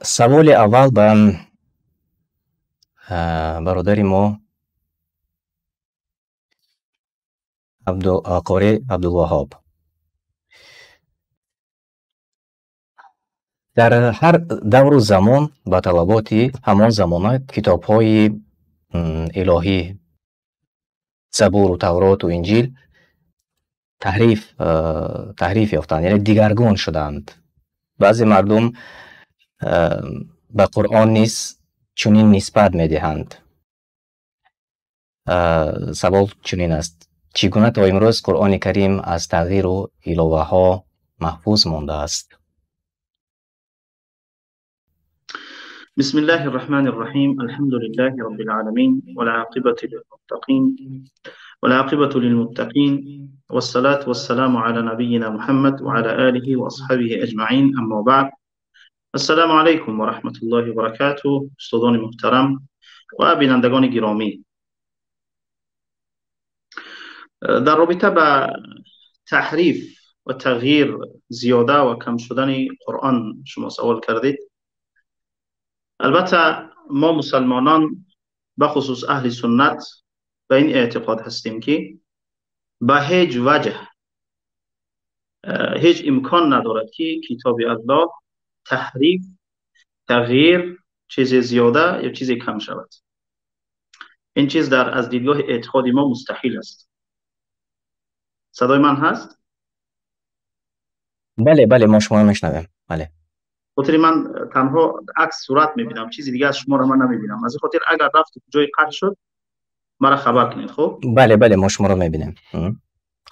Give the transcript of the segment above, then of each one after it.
Саволи аввал ба бародари мо Қори Абдулваҳоб. Дар ҳар давру замон ба талаботи ҳамон замона китобҳои илоҳӣ, Забуру Тавроту Инҷил таҳриф ёфтанд, яъне дигаргун шуданд. Баъзе мардум ба Қуръон низ чунин нисбат медиҳанд. Савол чунин аст: чӣ гуна то имрӯз Қуръони Карим аз тағйиру иловаҳо маҳфуз мондааст? بسم الله الرحمن الرحيم. الحمد لله رب العالمين والعاقبة للمتقين والصلاة والسلام على نبينا محمد وعلى آله وأصحابه أجمعين. أما بعد، السلام عليكم ورحمة الله وبركاته. استادان محترم و بینندگان گرامی، در رابطه با تحریف و تغییر زیاده و کم شدن قرآن شما سوال کردید. البته ما مسلمانان بخصوص اهل سنت به این اعتقاد هستیم که به هیچ وجه هیچ امکان ندارد که کتاب الله تحریف، تغییر، چیز زیاده یا چیز کم شود. این چیز در از دیدگاه اعتقاد ما مستحیل است. صدای من هست؟ بله بله، ما شما میشنویم. بله. خاطر من تنها عکس صورت میبینم، چیزی دیگه از شما رو من نمیبینم. از این خاطر اگر رفت جای قطع شد مرا خبر کنید. خب بله بله، ما شما رو میبینیم.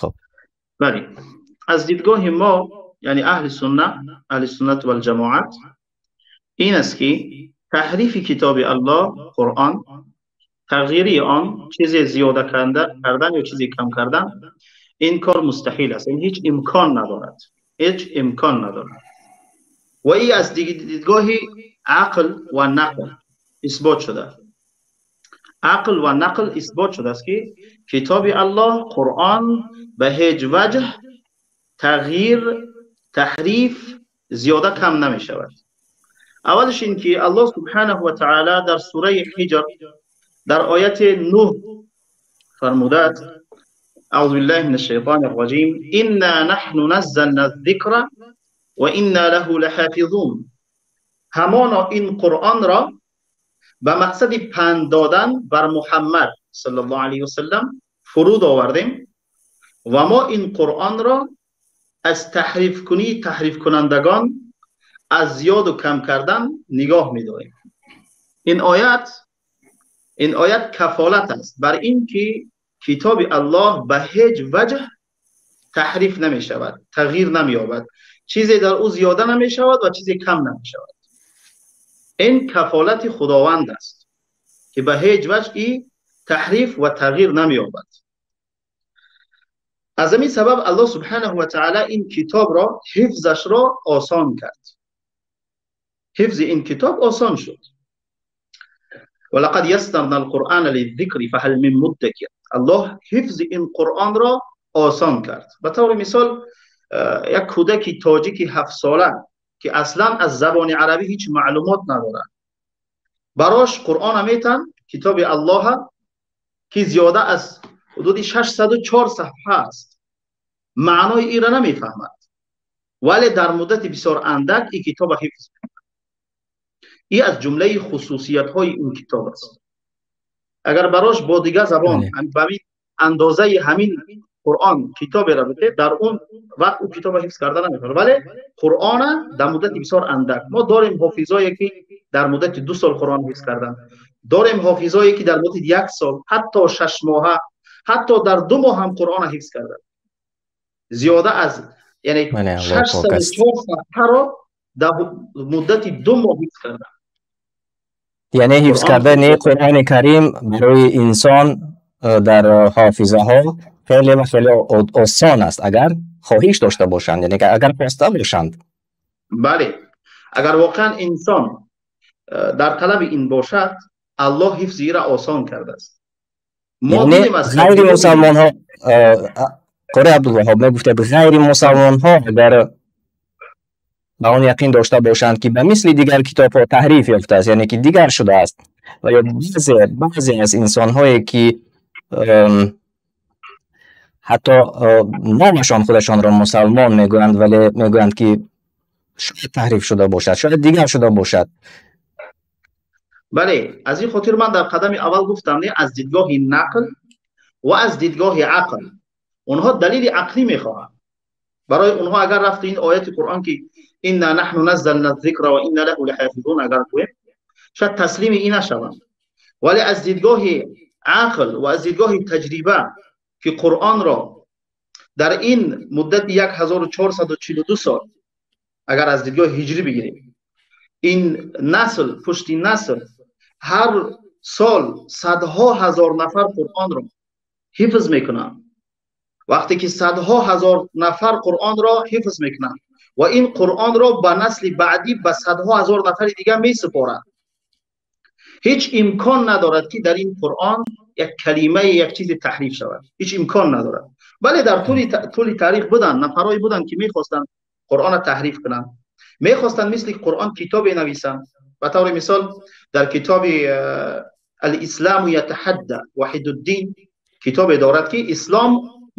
خب بله، از دیدگاه ما یعنی اهل سنت، اهل سنت و الجماعت، این است که تحریف کتاب الله قرآن، تغییری آن، چیز زیاده کردن یا چیزی کم کردن، این کار مستحیل است. این هیچ امکان ندارد، هیچ امکان ندارد. و این از دیدگاه عقل و نقل اثبات شده. عقل و نقل اثبات شده است که کتاب الله قرآن به هیچ وجه تغییر، تحریف، زیاده کم نمی شود. اولش این که الله سبحانه و تعالی در سوره حجر در آیت 9 فرموده است: اعوذ بالله من الشیطان الرجیم، انا نحن نزلنا الذکر و انا له لحافظون. همانا این قرآن را به مقصد پند دادن بر محمد صلی الله علیه و سلم فرود آوردیم و ما این قرآن را از تحریف کنی تحریف کنندگان، از زیاد و کم کردن نگاه می‌داریم. این آیت کفالت است بر این که کتاب الله به هیچ وجه تحریف نمی شود، تغییر نمی یابد، چیزی در او زیاده نمی شود و چیزی کم نمی شود. این کفالت خداوند است که به هیچ وجه ای تحریف و تغییر نمی یابد. از این سبب الله سبحانه و تعالی این کتاب را، حفظش را آسان کرد. حفظ این کتاب آسان شد. ولقد یسرنا القرآن للذکر فهل من مدکر. الله حفظ این قرآن را آسان کرد. به طور مثال یک کودک تاجیک 7 ساله که اصلا از زبان عربی هیچ معلومات ندارد، براش قرآن میتن، کتاب الله که زیاده از حدود 604 صفحه است، معنای این را نمیفهمد، ولی در مدت بسیار اندک این کتاب حفظ میکند. این از جمله خصوصیت های این کتاب است. اگر براش با دیگر زبان به اندازه همین قرآن کتاب را بده، در اون وقت او کتاب حفظ کرده نمیتونه، ولی قرآن در مدت بسیار اندک. ما داریم حافظایی که در مدت 2 سال قرآن حفظ کردن، داریم حافظایی که در مدت 1 سال، حتی 6 ماه، حتی در 2 ماه هم قرآن حفظ کردن. زیاده از یعنی 604 صفحه را در مدت 2 ماه حفظ کردن. یعنی حفظ کردن قرآن کریم برای انسان در حافظه ها خیلی و خیلی آسان است اگر خواهش داشته باشند، یعنی اگر خواسته باشند. بله، اگر واقعا انسان در طلب این باشد، الله حفظ را آسان کرده است. ما غیر مسلمان ها، قاری عبدالوهاب میگفته غیر مسلمان ها اگر ба он яқин дошта бошанд, ки ба мисли дигар китобҳо таҳриф ёфтааст, яъне ки дигар шудааст, ва ё баъзе аз инсонҳое ки ҳатто номашон худашонро мусалмон мегӯянд, вале мегӯянд, ки шояд таҳриф шуда бошад, шояд дигар шуда бошад. Бале, аз ин хотир ман дар қадами аввал гуфтам, не, аз дидгоҳи нақл ва аз дидгоҳи ақл онҳо далели ақлӣ мехоҳанд. Барои онҳо агар рафти ин ояти Қуръон, ки инна наҳну наззална зикра ва инна лаҳу лаҳофизун, агар гӯем, шояд таслими ин нашаванд, вале аз дидгоҳи ақл ва аз дидгоҳи таҷриба, ки Қуръонро дар ин муддати 1442 сол, агар аз дидгоҳи ҳиҷрӣ бигирем, ин насл пушти насл ҳар сол садҳо ҳазор нафар Қуръонро ҳифз мекунанд. Вақте ки садҳо ҳазор нафар Қуръонро ҳифз мекунанд ва ин Қуръонро ба насли баъдӣ, ба садҳо ҳазор нафари дигар месупоранд, ҳеҷ имкон надорад, ки дар ин Қуръон як калимаи, як чизи таҳриф шавад. Ҳеҷ имкон надорад. Бале, дар тӯли таърих буданд нафарҳое буданд, ки мехостанд Қуръонро таҳриф кунанд, мехостанд мисли Қуръон китобе нависанд. Ба таври мисол, дар китоби Алисламу ятаҳадда Ваҳидуддин китобе дорад, ки ислом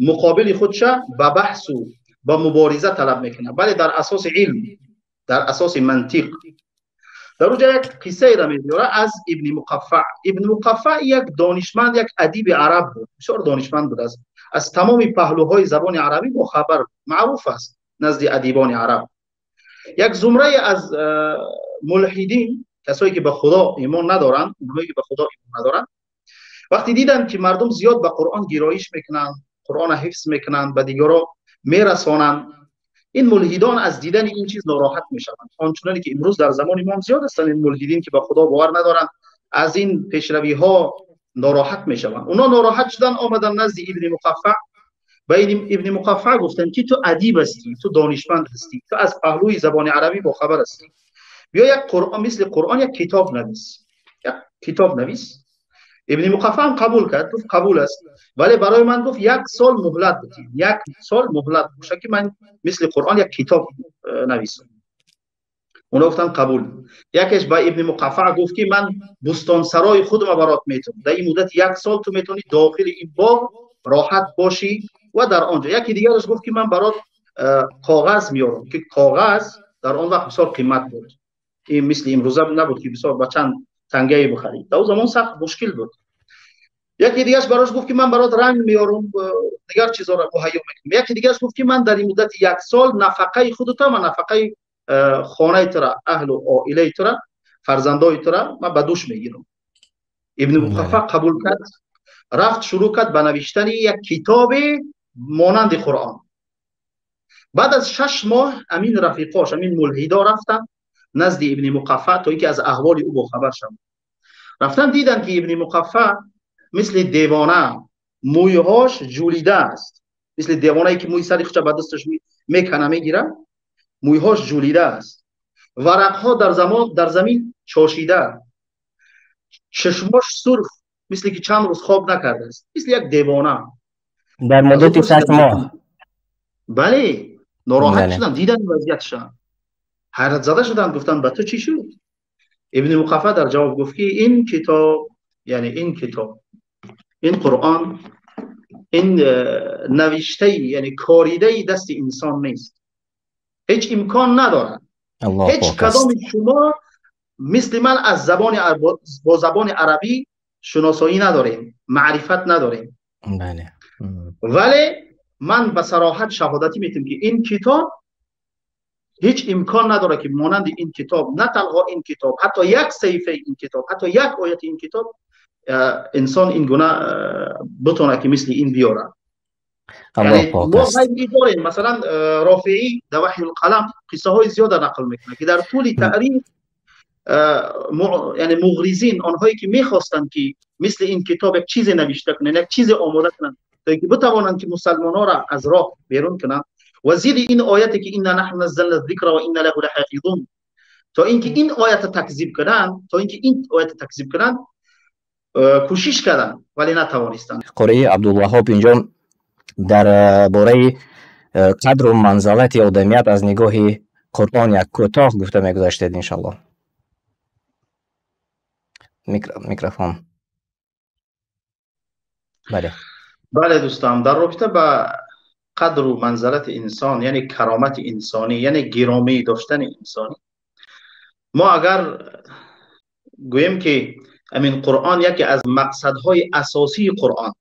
муқобили худша ба баҳсу ба мубориза талаб мекунад, бале, дар асоси илм, дар асоси мантиқ. Дар онҷа як қиссаеро мебиёрад аз Ибни Муқаффаъ. Ибни Муқаффаъ як донишманд, як адиби араб буд, бисёр донишманд буд, аз тамоми паҳлӯҳои забони арабӣ бохабар, маъруф аст назди адибони араб. Як зумрае аз мулҳидин, касое ки ба Худо имон надоранд, онҳое ки ба Худо имон надоранд, вақте диданд, ки мардум зиёд ба Қуръон гироиш мекунанд, Қуръонро ҳифз мекунанд, ба дигарро мерасонанд, ин мулҳидон аз дидани ин чиз нороҳат мешаванд. Он чуноне ки имрӯз дар замони мо зиёд ҳастанд ин мулҳидин, ки ба Худо бовар надоранд, аз ин пешравиҳо нороҳат мешаванд. Онҳо нороҳат шудан, омаданд назди Ибни Муқаффаъ, ба Ибни Муқаффаъ гуфтанд, ки ту адиб ҳастӣ, ту донишманд ҳастӣ, ту аз паҳлӯи забони арабӣ бохабар ҳастӣ, биё як Қуръон, мисли Қуръон як китоб навис, як китоб навис. Ибни Муқаффаъ ҳам қабул кард, гуфт: «Қабул аст, вале барои ман, гуфт, як сол муҳлат бидиҳ, як сол муҳлат боша, ки ман мисли Қуръон як китоб нависам». Онҳо гуфтанд: «Қабул». Якеш ба Ибни Муқаффаъ гуфт, ки ман бӯстонсарои худро барот метавам, дар ин муддати як сол ту метавонӣ дохили ин боғ роҳат бошӣ ва дар он ҷо. Яке дигараш гуфт, ки ман барот коғаз меорам, ки коғаз дар он вақт бисёр қимат буд, ин мисли имрӯза набуд, ки бисёр ба чанд тангае бихарӣ, дар он замон сахт мушкил буд. Яке дигараш барош гуфт, ки ман барот ранг меорам, дигар чизҳоро муҳайё мекунам. Яке дигараш гуфт, ки ман дар ин муддати як сол нафақаи худата ва нафақаи хонаи тура, аҳлу оилаи тура, фарзандои тура ман ба дӯш мегирам. Ибни Муқаффаъ қабул кард, рафт, шурӯъ кард ба навиштани як китобе монанди Қуръон. Баъд аз 6 моҳ амин рафиқош, амин мулҳидо рафтанд назди Ибни Муқаффаъ, то ин ки аз аҳволи ӯ бохабар шаванд. Рафтан, диданд, ки Ибни Муқаффаъ мисли девона, мӯйҳош ҷулида аст, мисли девонае ки мӯи сари худша ба дасташ мекана, мегира, мӯйҳош ҷулида аст, варақҳо дар замин чошида, чашмош сурх, мисли ки чанд рӯз хоб накардааст, мисли як девона. Дар муддати 6 моҳ? Бале, нороҳат шуданд, диданд вазъиятша, ҳайратзада шуданд, гуфтанд: «Ба ту чӣ шуд?» Ибни Муқаффаъ дар ҷавоб гуфт, ки ин китоб, яъне ин китоб, ин Қуръон, ин навиштаи, яъне коридаи дасти инсон нест, ҳеҷ имкон надорад. Ҳеҷ кадоми шумо мисли ман аз забони бо забони арабӣ шиносоӣ надорем, маърифат надорем, вале ман ба сароҳат шаҳодатӣ метиҳам, ки ин китоб ҳеҷ имкон надорад, ки монанди ин китоб, на танҳо ин китоб, ҳатто як саҳифаи ин китоб, ҳатто як ояти ин китоб инсон ин гуна битонад, ки мисли ин биёрад. Мо ғайри дорем, масалан, Рофеӣ дар Ваҳйулқалам қиссаҳои зиёда нақл мекунад, ки дар тӯли таърих, яъне муғризин, онҳое ки мехостанд, ки мисли ин китоб як чизе навишта кунанд, як чизе омода кунанд, то ин ки битавонанд, ки мусалмонҳоро аз роҳ берун кунанд ва зидди ин ояте, ки инна наҳну наззална зикра ва инна лаҳу лаҳофизун, то ин ки ин оята такзиб кунанд, то ин ки ин оята такзиб кунанд, кӯшиш карданд, вале натавонистанд. Қории Абдулваҳоб инҷо дар бораи қадру манзалати одамият аз нигоҳи Қуръон як кӯтоҳ гуфта мегузаштед, иншаллоҳ. Микрофон. Бале. Бале, дӯстам, дар робита ба қадру манзалати инсон, яъне каромати инсонӣ, яъне гиромӣ доштани инсонӣ, мо агар гӯем, ки ҳамин Қуръон яке аз мақсадҳои асосии Қуръон,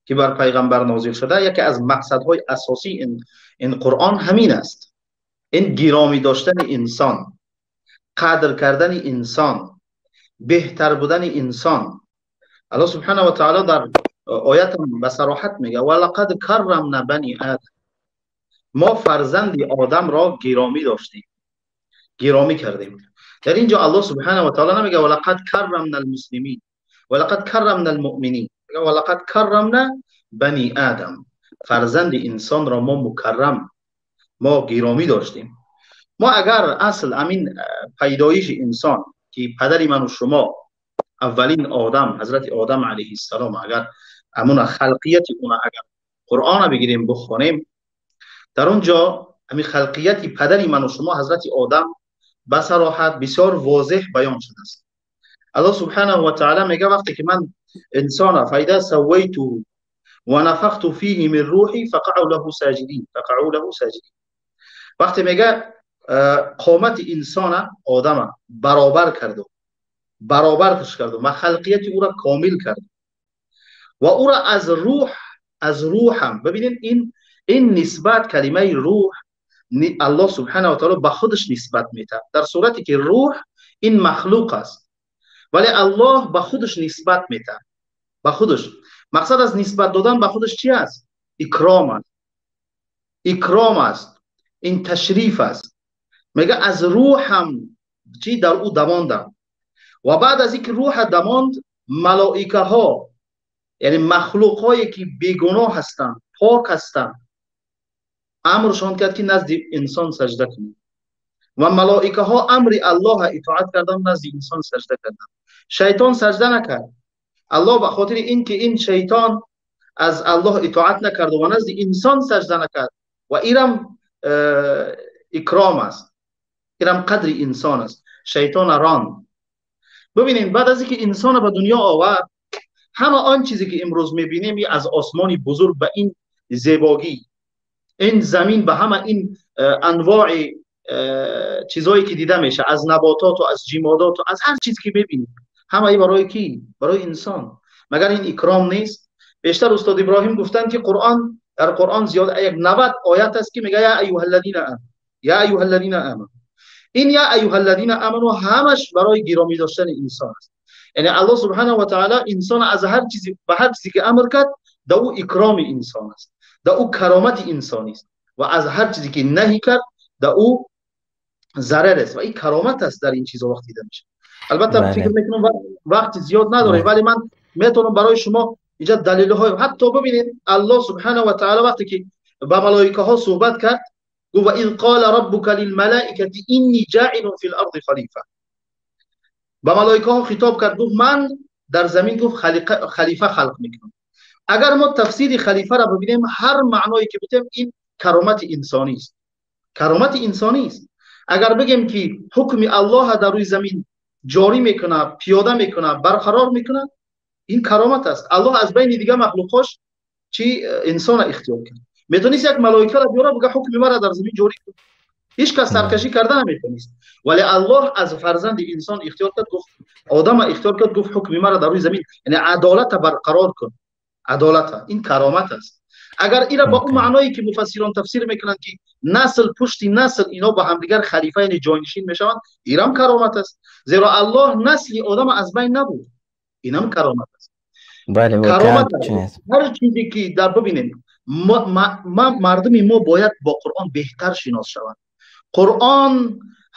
ки бар пайғамбар нозил шуда, яке аз мақсадҳои асосии ин Қуръон ҳамин аст: ин гиромӣ доштани инсон, қадр кардани инсон, беҳтар будани инсон. Аллоҳ субҳанаҳу ва таъоло дар оят ба сароҳат мегӯяд: ва лақад каррамна бани одам, мо фарзанди одамро гиромӣ доштем, гиромӣ кардем. Дар инҷо Аллоҳ субҳанаҳу ва таъоло намегӯяд ва лақад каррамна алмуслимин ва лақад каррамна алмуъминин, ва лақад каррамна бани одам, фарзанди инсонро мо мукаррам, мо гиромӣ доштем. Мо агар асл ҳамин пайдоиши инсон, ки падари ману шумо аввалин одам, ҳазрати Одам алайҳиссалом, агар ҳамуна халқияти уна агар Қуръона бигирем, бихонем, дар он ҷо ҳамин халқияти падари ману шумо ҳазрати Одам ба сароҳат бисёр возеҳ баён шудааст. Аллоҳ субҳанаҳу ва таъоло мегӯяд: вақте ки ман инсона фаиза саввайтуҳу ва нафахту фиҳи мин рӯҳи фақаъу лаҳу саҷидин, фақаъу лаҳу саҷидин. Вақте мегӯяд қомати инсона, одама баробар карду, баробарш карду ва халқияти ӯро комил карду ва ӯро аз рӯҳ, аз рӯҳам, бибинед, ин нисбат, калимаи рӯҳ Аллоҳ субҳанаҳу ва таъоло ба худаш нисбат метаҳад, дар сурате ки рӯҳ ин махлуқ аст, вале Аллоҳ ба худаш нисбат метаҳад, ба худаш. Мақсад аз нисбат додан ба худаш чи аст? Икром аст, икром аст, ин ташриф аст. Мегӯяд аз рӯҳам чи дар ӯ дамондам, ва баъд аз инки рӯҳа дамонд, малоикаҳо, яъне махлуқҳое ки бегуноҳ ҳастанд, пок ҳастанд, амршон кард, ки назди инсон саҷда кунанд, ва малоикаҳо амри Аллоҳа итоат карданд, назди инсон саҷда карданд. Шайтон саҷда накард. Аллоҳ ба хотири ин ки ин шайтон аз Аллоҳ итоат накард ва назди инсон саҷда накард, ва инам икром аст, инам қадри инсон аст, шайтона ронд. Бибинед, баъд аз инки инсона ба дунё овард, ҳама он чизе ки имрӯз мебинем, аз осмони бузург ба ин зебогӣ, ин замин ба ҳама ин анвои чизҳое ки дида мешавад, аз набототу аз ҷимодоту аз ҳар чиз ки мебинем, ҳамаи барои кӣ? Барои инсон. Магар ин икром нест? Бештар устод Иброҳим гуфтанд, ки Қуръон, дар Қуръон зиёд як 90 оят аст, ки мегӯяд: я айюҳаллазина аману, я айюҳаллазина аману. Ин я айюҳаллазина аману ҳамаш барои гиромӣ доштани инсон аст. Яъне Аллоҳ субҳанаҳу ва таъоло инсон аз ҳар чизе, ба ҳар чизе ки амр кард, да ӯ икроми инсон аст, да ӯ каромати инсонист, ва аз ҳар чизе ки наҳӣ кард, да ӯ зарар аст, ва ин каромат аст. Дар ин чизо вақт дида мешавад. Албатта, фикр мекунам, вақти зиёд надорем, вале ман метавонам барои шумо инҷа далелҳои, ҳатто бибинед, Аллоҳ субҳанаҳу ва таъоло вақте ки ба малоикаҳо суҳбат кард, гуфт: ва из қола роббука лилмалоикати инни ҷоилун фил арди халифа. Ба малоикаҳо хитоб кард, гуфт: ман дар замин, гуфт, халифа халқ мекунам. Агар мо тафсири халифаро бибинем, ҳар маъное ки бутем, ин каромати инсонист, каромати инсонист. Агар бигем, ки ҳукми Аллоҳ дар рӯи замин ҷорӣ мекунад, пиёда мекунад, барқарор мекунад, ин каромат аст. Аллоҳ аз байни дигар махлуқош чи инсона ихтиёр кард? Метавонист як малоикаро биёра, бигӯ: ҳукми маро дар замин ҷорӣ кун. Ҳеҷ кас саркашӣ карда наметавонист, вале Аллоҳ аз фарзанди инсон ихтиёр кард, гуфт, одама ихтиёр кард, гуфт: ҳукми маро дар рӯи замин, яъне адолата барқарор кун, адолата. Ин каромат аст. Агар ира ба он маъное ки муфассирон тафсир мекунанд, ки насл пушти насл ино ба ҳамдигар халифа, яъне ҷойнишин мешаванд, инам каромат аст, зеро Аллоҳ насли одама аз байн набурд. Инам каромат аст. Каромат аст. Ҳар чизе ки дар бибинем, мардуми мо бояд бо Қуръон беҳтар шинос шаванд. Қуръон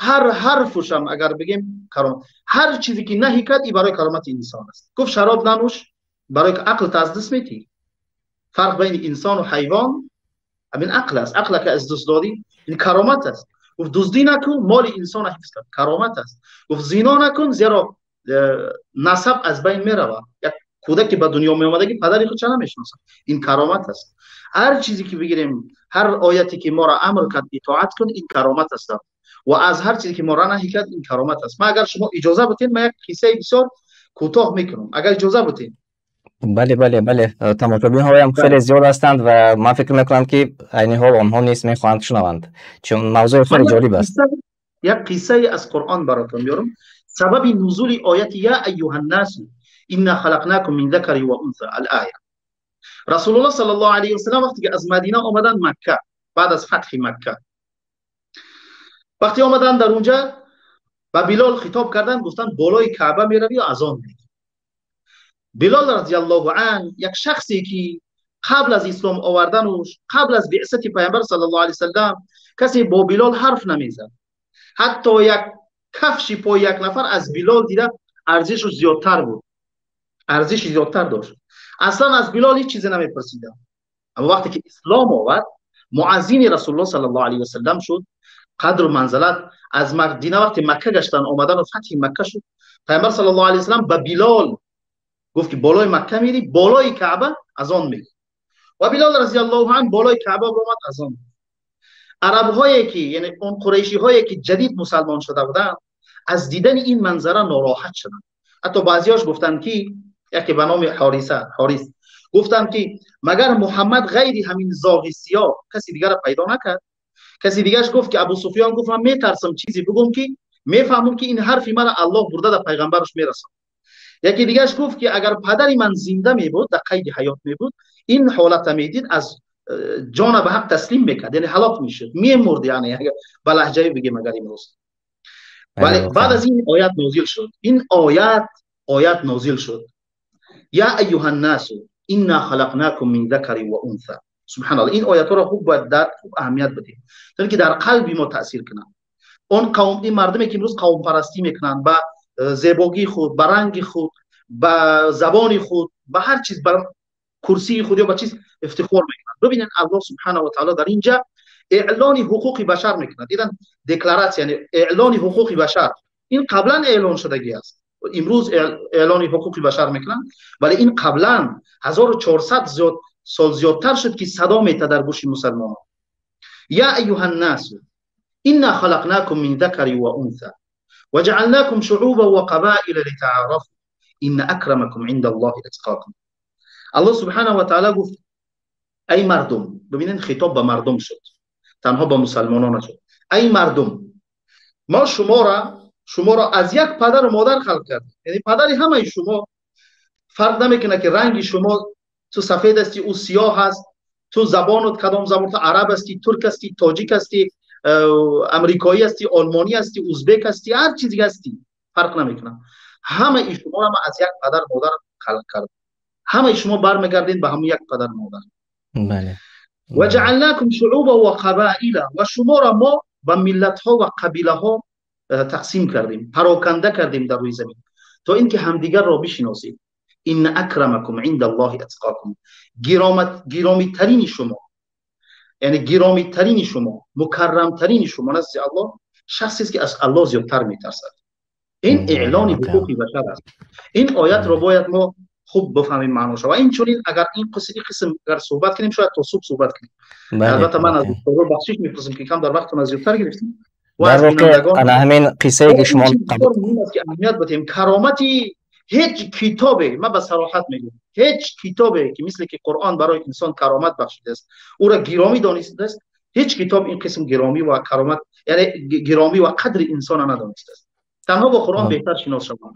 ҳар ҳарфушам агар бигем, каромат. Ҳар чизе ки наҳӣ кард, и барои каромати инсон аст. Гуфт: шароб нанӯш, барои ки ақлта аз даст метӣ. Фарқ байни инсону ҳайвон ҳамин ақл аст. Ақла ки аз даст додӣ, ин каромат аст. Гуфт: дуздӣ накун, моли инсона ҳифз кун, каромат аст. Гуфт: зино накун, зеро насаб аз байн меравад, як кӯдаке ба дунё меомадагӣ падари худша намешиносад, ин каромат аст. Ҳар чизе ки бигирем, ҳар ояте ки моро амр кард итоат кун, ин каромат аст. ва аз ҳар чизе ки моро наҳй кард, ин каромат аст. Ман агар шумо иҷоза бутед, ман як қиссаи бисёр кӯтоҳ мекунам, агар иҷоза бутед. Бале, бале, бале, тамошобинҳоям хеле зиёд ҳастанд ва ман фикр мекунам, ки айни ҳол онҳо низ мехоҳанд шунаванд, чун мавзӯи хеле ҷолиб аст. Як қиссае аз Қуръон баротон меорам. Сабаби нузули ояти «Я айюҳаннасу инна халақнакум мин закари ва унса», ал-оя. Расулуллоҳ саллаллоҳу алайҳи васаллам вақте ки аз Мадина омаданд Макка, баъд аз фатҳи Макка, вақте омаданд, дар унҷа ба Билол хитоб карданд, гуфтанд: «Болои Каъба меравӣ ва азон медӣ». Билол разияллоҳу ан, як шахсе ки қабл аз ислом овардануш, қабл аз биъсати Пайғамбар саллаллоҳу алайҳи васаллам, касе бо Билол ҳарф намезад. Ҳатто як кафши пои як нафар аз Билол дида арзишу зиёдтар буд, арзиши зиёдтар дошт. Аслан аз Билол ҳеҷ чизе намепурсиданд. Аммо вақте ки ислом овард, муаззини Расулуллоҳ саллаллоҳу алайҳи васаллам шуд, қадру манзалат аз Мадина, вақте Макка гаштан омадану фатҳи Макка шуд, Пайғамбар саллаллоҳу алайҳи васаллам ба Билол гуфт, ки болои Макка мери, болои Каъба азон мегӯ. Ва Билол разияллоҳу ан болои Каъба омад, азон. Арабҳое ки, яъне он қурайшиҳое ки ҷадид мусалмон шуда буданд, аз дидани ин манзара нороҳат шуданд. Ҳатто баъзеҳош гуфтанд, ки яке ба номи Ҳориса, Ҳорис, гуфтанд, ки магар Муҳаммад ғайри ҳамин зоғи сиёҳ каси дигарро пайдо накард? Каси дигараш гуфт, ки Абу Суфён гуфт: «Ман метарсам чизе бигӯм, ки мефаҳмам, ки ин ҳарфи мара Аллоҳ бурда дар пайғамбараш мерасонад». Яке дигараш гуфт, ки агар падари ман зинда мебуд, дар қайди ҳаёт мебуд, ин ҳолата медид, аз ҷона ба ҳақ таслим мекард, яъне ҳалок мешуд, мемурд, яъне ба лаҳҷае бигем агар имрӯз. Вале баъд аз ин оят нозил шуд, ин оят нозил шуд: «Я айюҳаннасу инна халақнакум мин закари ва унса». Субҳаналлоҳ, ин оятҳоро хуб бояд дар хуб аҳамият бидем, то ин ки дар қалби мо таъсир кунанд. Он қавм, ин мардуме ки имрӯз қавмпарастӣ мекунанд, ба зебогии худ, ба ранги худ, ба забони худ, ба ҳар чиз, ба курсии худ ё ба чиз ифтихор мекунанд. Бибинед, Аллоҳ субҳанаву ва таъоло дар инҷа эълони ҳуқуқи башар мекунад. Дидан, декларатсия, яъне эълони ҳуқуқи башар, ин қаблан эълон шудагӣ аст. Имрӯз эълони ҳуқуқи башар мекунанд, вале ин қаблан 1400 зиёд сол зиёдтар шуд, ки садо мета дар гӯши мусалмонон: «Я айюҳаннасу инна халақнакум мин закари ва унса ва ҷаалнакум шуъубан ва қабаила литаарафу инна акрамакум инда Аллоҳи атқокум». Аллоҳ субҳанаву ва таъала гуфт: «Ай мардум». Бибинед, хитоб ба мардум шуд, танҳо ба мусалмонон нашуд. «Ай мардум, мо шуморо аз як падару модар халқ кардем», яъне падари ҳамаи шумо. Фарқ намекунад, ки ранги шумо, ту сафед ҳастӣ, ӯ сиёҳ аст, ту забонат кадом забон, ту араб ҳастӣ, турк ҳастӣ, тоҷик ҳастӣ, амрикоӣ ҳастӣ, олмонӣ ҳастӣ, узбек ҳастӣ, ҳар чизе ҳастӣ, фарқ намекунад. Ҳамаи шуморо ма аз як падар модар халқ кардем, ҳамаи шумо бармегардед ба ҳамон як падар модар. Ва ҷаалнакум шуъуба ва қабаила, ва шуморо мо ба миллатҳо ва қабилаҳо тақсим кардем, пароканда кардем дар рӯи замин, то ин ки ҳамдигарро бишиносед. Инна акрамакум инда Аллоҳи атқокум, гиромитарини шумо, яъне гиромитарини шумо, мукаррамтарини шумо назди Аллоҳ шахсест, ки аз Аллоҳ зиёдтар метарсад. Ин эълони ҳуқуқи башар аст. Ин оятро бояд мо хуб бифаҳмем маъноша. Ва инчунин агар ин қисм агар суҳбат кунем, шояд то субҳ суҳбат кунем. Албатта, ман аз устодо бахшиш мепурсам, ки кам дар вақтон аз зиёдтар гирифтем. Дар воқеъ, ана ҳамин қиссае ки шумо муҳим аст, ки аҳамият бидиҳем. Каромати ҳеҷ китобе, ман ба сароҳат мегӯям, ҳеҷ китобе ки мисле ки Қуръон барои инсон каромат бахшидааст, ӯро гиромӣ донистааст, ҳеҷ китоб ин қисм гиромӣ ва каромат, яъне гиромӣ ва қадри инсона надонистааст. Танҳо бо Қуръон беҳтар шинос шаванд.